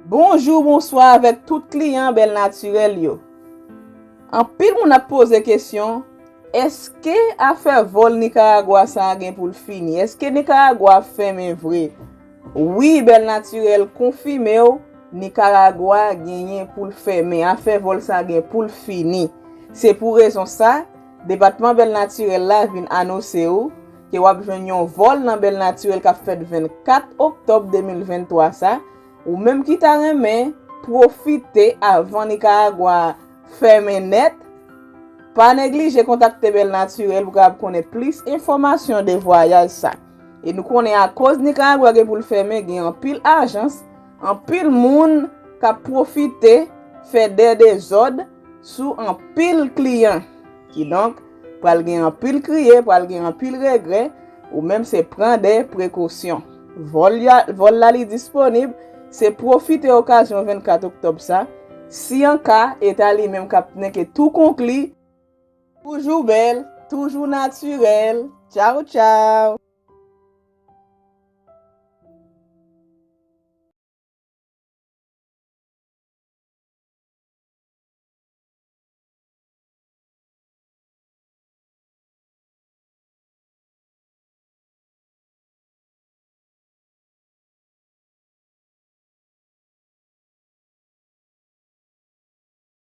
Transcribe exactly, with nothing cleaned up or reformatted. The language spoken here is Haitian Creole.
Bonjou, bonswa avèk tout kliyan Bèl Natirèl yo. Anpil moun ap poze kesyon, èske afè vòl Nikaragwa sa a gen pou l fini? Èske Nikaragwa ap fèmen vre? Wi, Bèl Natirèl konfime w, Nikaragwa genyen pou l fèmen. Afè vòl sa a gen pou l fini. Se pou rezon sa, Depatman Bèl Natirèl la vin anonse w ke w ap jwenn yon vòl nan Bèl Natirèl k ap fèt vennkat oktòb de mil venntwa sa. Ou menm ki ta renmen pwofite avan Nikaragwa fèmen nèt, pa neglije kontakte Bèl Natirèl pou kapab konnen plis enfòmasyon de vwayaj sa. E nou konnen akoz Nikaragwa gen pou l fèmen, gen anpil ajans, anpil moun k ap pwofite fè dè dezòd sou anpil kliyan. Kidonk, pral gen anpil kriye, pral gen anpil regrè, ou menm se pran de prekosyon. Vòl ya- vòl la li disponib, se pwofite okazyon vennkat oktòb sa. Si an ka, eta li menm k ap nenke tou konkli, toujou bèl, toujou natirèl. Tchaw, tchaw!